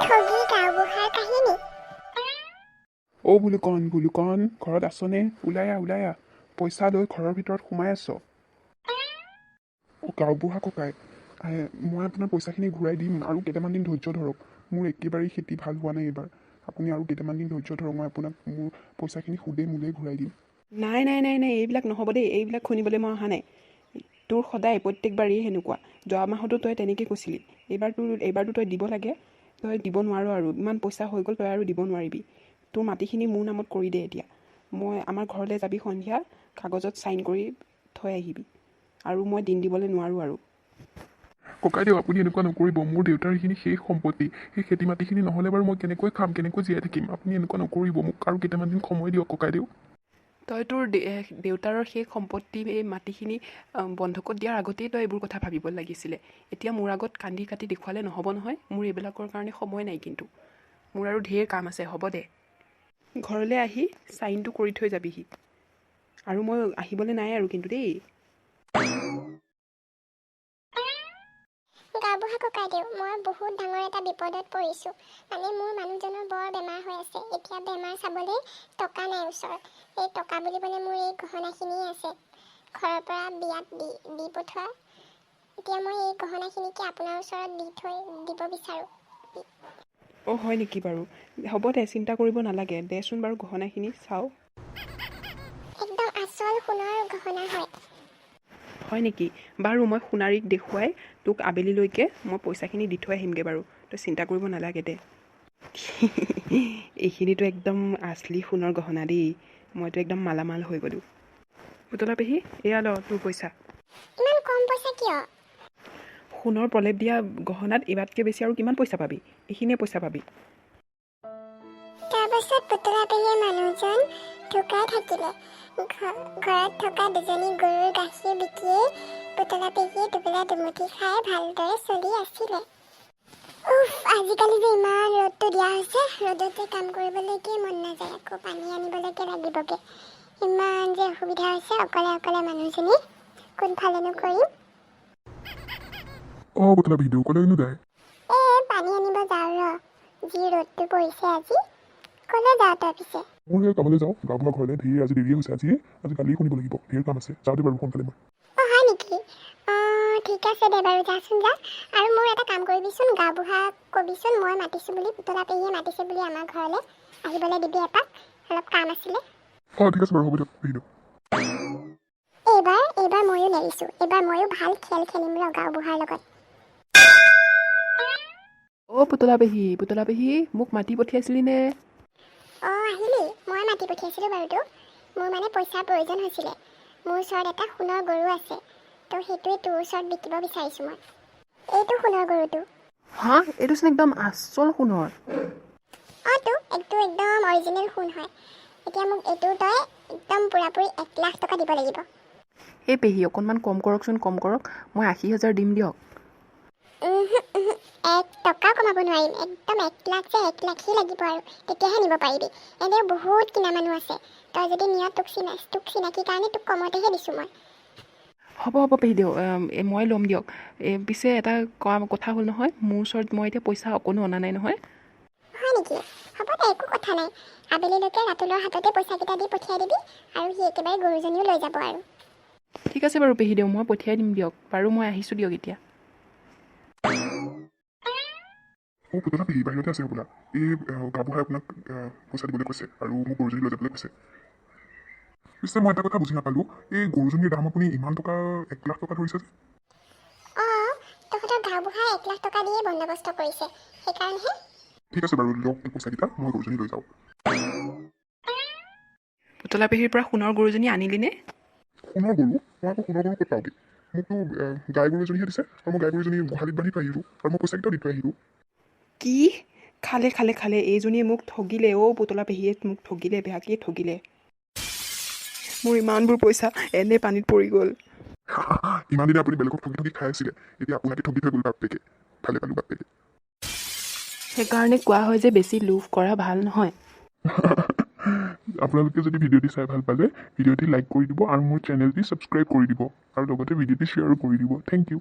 ঠগী গাঁওবুঢ়াৰ কাহিনী। অ' ভুলুকণ, ভুলুকণ, ঘৰত আছনে? ওলাই আহ, ওলাই আহ। পইচা লৈ ঘৰৰ ভিতৰত সোমাই আছ। অ' গাঁওবুঢ়া ককাই, মই আপোনাৰ পইচাখিনি ঘূৰাই দিম। আৰু কেইটামান দিন ধৈৰ্য ধৰক। মোৰ একেবাৰেই খেতি ভাল হোৱা নাই এইবাৰ। আপুনি আৰু কেইটামান দিন ধৈৰ্য ধৰক, মই আপোনাক মোৰ পইচাখিনি সুদে মূলে ঘূৰাই দিম। নাই নাই নাই নাই, এইবিলাক নহ'ব দেই। এইবিলাক শুনিবলৈ মই অহা নাই। তোৰ সদায় প্ৰত্যেকবাৰেই সেনেকুৱা। যোৱা মাহতো তই তেনেকৈ কৈছিলি। এইবাৰতো তই দিব লাগে। তই দিব নোৱাৰ আৰু। ইমান পইচা হৈ গ'ল, তই আৰু দিব নোৱাৰিবি। তোৰ মাটিখিনি মোৰ নামত কৰি দে এতিয়া। মই আমাৰ ঘৰলৈ যাবি সন্ধিয়া, কাগজত চাইন কৰি থৈ আহিবি। আৰু মই দিন দিবলৈ নোৱাৰোঁ আৰু। ককাইদেউ, আপুনি এনেকুৱা নকৰিব। মোৰ দেউতাৰ সেইখিনি শেষ সম্পত্তি। সেই খেতি মাটিখিনি নহ'লে বাৰু মই কেনেকৈ খাম, কেনেকৈ জীয়াই থাকিম? আপুনি এনেকুৱা নকৰিব। মোক আৰু কেইটামান দিন সময় দিয়ক ককাইদেউ। তই তোৰ দেউতাৰৰ সেই সম্পত্তি, এই মাটিখিনি বন্ধকত দিয়াৰ আগতেই তই এইবোৰ কথা ভাবিব লাগিছিলে। এতিয়া মোৰ আগত কান্দি কাটি দেখুৱালে নহ'ব নহয়। মোৰ এইবিলাকৰ কাৰণে সময় নাই কিন্তু। মোৰ আৰু ঢেৰ কাম আছে। হ'ব দে, ঘৰলৈ আহি চাইনটো কৰি থৈ যাবিহি। আৰু মই আহিবলৈ নাই আৰু কিন্তু দেই। গাঁওবুঢ়া ককাইদেউ, মই বহুত ডাঙৰ এটা বিপদত পৰিছোঁ। মানে মোৰ মানুহজনৰ বৰ বেমাৰ হৈ আছে। এতিয়া বেমাৰ চাবলৈ টকা নাই ওচৰত। এই টকা বুলিবলৈ মোৰ এই গহনাখিনিয়ে আছে, ঘৰৰ পৰা বিয়াত দি দি পঠোৱা। এতিয়া মই এই গহনাখিনিকে আপোনাৰ ওচৰত দি থৈ দিব বিচাৰোঁ। অঁ, হয় নেকি? বাৰু হ'ব দে, চিন্তা কৰিব নালাগে। দেচোন বাৰু গহনাখিনি চাওঁ। একদম আচল সোণৰ গহনা হয়। হয় নেকি? বাৰু মই সোণাৰীক দেখুৱাই তোক আবেলিলৈকে মই পইচাখিনি দি থৈ আহিমগৈ বাৰু। তই চিন্তা কৰিব নালাগে দে। এইখিনিতো একদম আচলি সোণৰ গহনা দেই। মইতো একদম মালামাল হৈ গ'লোঁ। পুতলা পেহী, এয়া ল তোৰ পইচা। ইমান কম পইচা কিয়? সোণৰ প্ৰলেপ দিয়া গহনাত এইবাতকৈ বেছি আৰু কিমান পইচা পাবি? এইখিনিয়ে পইচা পাবি। তাৰপাছত পুতলা পেহীৰ মানুহজন ঢুকাই থাকিলে। ঘৰত থকা দুজনী গৰুৰ গাখীৰ বিকিয়েই পুতলা পেহীয়ে দুবেলা দুমুঠি খাই ভালদৰে চলি আছিলে। উফ, আজিকালি যে ইমান ৰ'দটো দিয়া হৈছে, ৰ'দত যে কাম কৰিবলৈকে মন নাযায়। আকৌ পানী আনিবলৈকে লাগিবগে। ইমান যে অসুবিধা হৈছে, অকলে অকলে মানুহজনী, কোনফালেনো কৰিম? অঁ পুতলা ভিডিঅ' ক'লৈনো যায়? এই পানী আনিব যাওঁ ৰ। যি ৰ'দটো পৰিছে আজি। ক'লৈ যাৱ তই পিছে? মোৰ সেই কামলৈ যাওঁ, গাঁওবুঢ়া ঘৰলৈ। ধেৰ আজি দেৰিয়ে হৈছে। আজি আজি গালিয়ে শুনিব লাগিব। ধেৰ কাম আছে। যাওঁ দে বাৰু সোনকালে মই। অঁ, হয় নেকি? অঁ, ঠিক আছে দে বাৰু, যাচোন যা। আৰু মোৰ এটা কাম কৰিবিচোন, গাঁওবুঢ়াক কবিচোন মই মাতিছোঁ বুলি, পুতলা পেহীয়ে মাতিছে বুলি। আমাৰ ঘৰলৈ আহিবলৈ দিবি এপাক, অলপ কাম আছিলে। অঁ, ঠিক আছে বাৰু, হ'ব দিয়ক ভিডিঅ'। এইবাৰ ময়ো নেৰিছোঁ। এইবাৰ ময়ো ভাল খেল খেলিম ৰ গাঁওবুঢ়াৰ লগত। অ' পুতলা পেহী, পুতলা পেহী, মোক মাতি পঠিয়াইছিলি নে? অঁ, আহিলি। মই মাতি পঠিয়াইছিলোঁ বাৰু তোক। মোৰ মানে পইচাৰ প্ৰয়োজন হৈছিলে। মোৰ ওচৰত এটা সোণৰ গৰু আছে, তো সেইটোৱে তোৰ ওচৰত বিকিব বিচাৰিছোঁ মই। এইটো সোণৰ গৰুটো। হা, এইটোচোন একদম আচল সোণৰ। অঁ তো, এইটো একদম অৰিজিনেল সোণ হয়। এতিয়া মোক এইটো তই একদম পূৰাপূৰি 1 লাখ টকা দিব লাগিব। এই পেহী, অকণমান কম কৰকচোন, কম কৰক। মই 80 হাজাৰ দিম দিয়ক। উমহু, উমহু, 1 টকাও কমাব নোৱাৰিম। একদম 1 লাখ যে 1 লাখেই লাগিব আৰু তেতিয়াহে নিব পাৰিবি। এনেও বহুত কিনা মানুহ আছে। তই যদি নিয়, তোক চিনাকি কাৰণে তোক কমতেহে দিছোঁ মই। হ'ব হ'ব পেহীদেউ, মই ল'ম দিয়ক। পিছে এটা কথা হ'ল নহয়, মোৰ ওচৰত মই এতিয়া পইচা অকণো অনা নাই নহয়। হয় নেকি? হ'ব দে, একো কথা নাই। আবেলিলৈকে ৰাতুলৰ হাততে পইচাকেইটা দি পঠিয়াই দিবি আৰু সি একেবাৰে গৰুজনীও লৈ যাব আৰু। ঠিক আছে বাৰু পেহীদেউ, মই পঠিয়াই দিম দিয়ক। বাৰু মই আহিছোঁ দিয়ক এতিয়া। অঁ পুতলা পেহী, বাহিৰতে আছে হ'বলা। এই গাঁওবুঢ়াই আপোনাক পইচা দিবলৈ কৈছে আৰু মোক গৰুজনী লৈ যাবলৈ কৈছে। পিছে মই এটা কথা বুজি নাপালোঁ, এই গৰুজনীৰ দাম আপুনি ইমান টকা, 1 লাখ টকা ধৰিছে যে? অঁ, তহঁতৰ গাঁওবুঢ়াই 1 লাখ টকা দিয়ে বন্দবস্ত কৰিছে, সেইকাৰণেহে। ঠিক আছে বাৰু, লওক এই পইচাকেইটা, মই গৰুজনী লৈ যাওঁ। পুতলা পেহীৰ পৰা সোণৰ গৰুজনী আনিলিনে? সোণৰ গৰু? মই আকৌ সোণৰ গৰু ক'ত পাওঁগৈ? মোকতো গাই গৰু এজনীহে দিছে আৰু মই গাই গৰুজনী গোহালিত বান্ধি থৈ আহিলোঁ আৰু মই পইচাকেইটাও দি থৈ আহিলোঁ। কি? খালে খালে খালে, এইজনীয়ে মোক ঠগিলে। অ' পুতলা পেহীয়ে মোক ঠগিলে, বেয়াকৈ ঠগিলে। মোৰ ইমানবোৰ পইচা এনেই পানীত পৰি গ'ল। ইমান দিনে আপুনি বেলেগক ঠগি ঠগি খাই আছিলে, এতিয়া আপোনাকে ঠগি থৈ গ'ল বাপ্পেকে। ভালে পালোঁ বাপ্পেকে। সেইকাৰণে কোৱা হয় যে বেছি লোভ কৰা ভাল নহয়। আপোনালোকে যদি ভিডিঅ'টি চাই ভাল পালে, ভিডিঅ'টি লাইক কৰি দিব আৰু মোৰ চেনেলটি ছাবস্ক্ৰাইব কৰি দিব আৰু লগতে ভিডিঅ'টি শ্বেয়াৰো কৰি দিব। Thank U.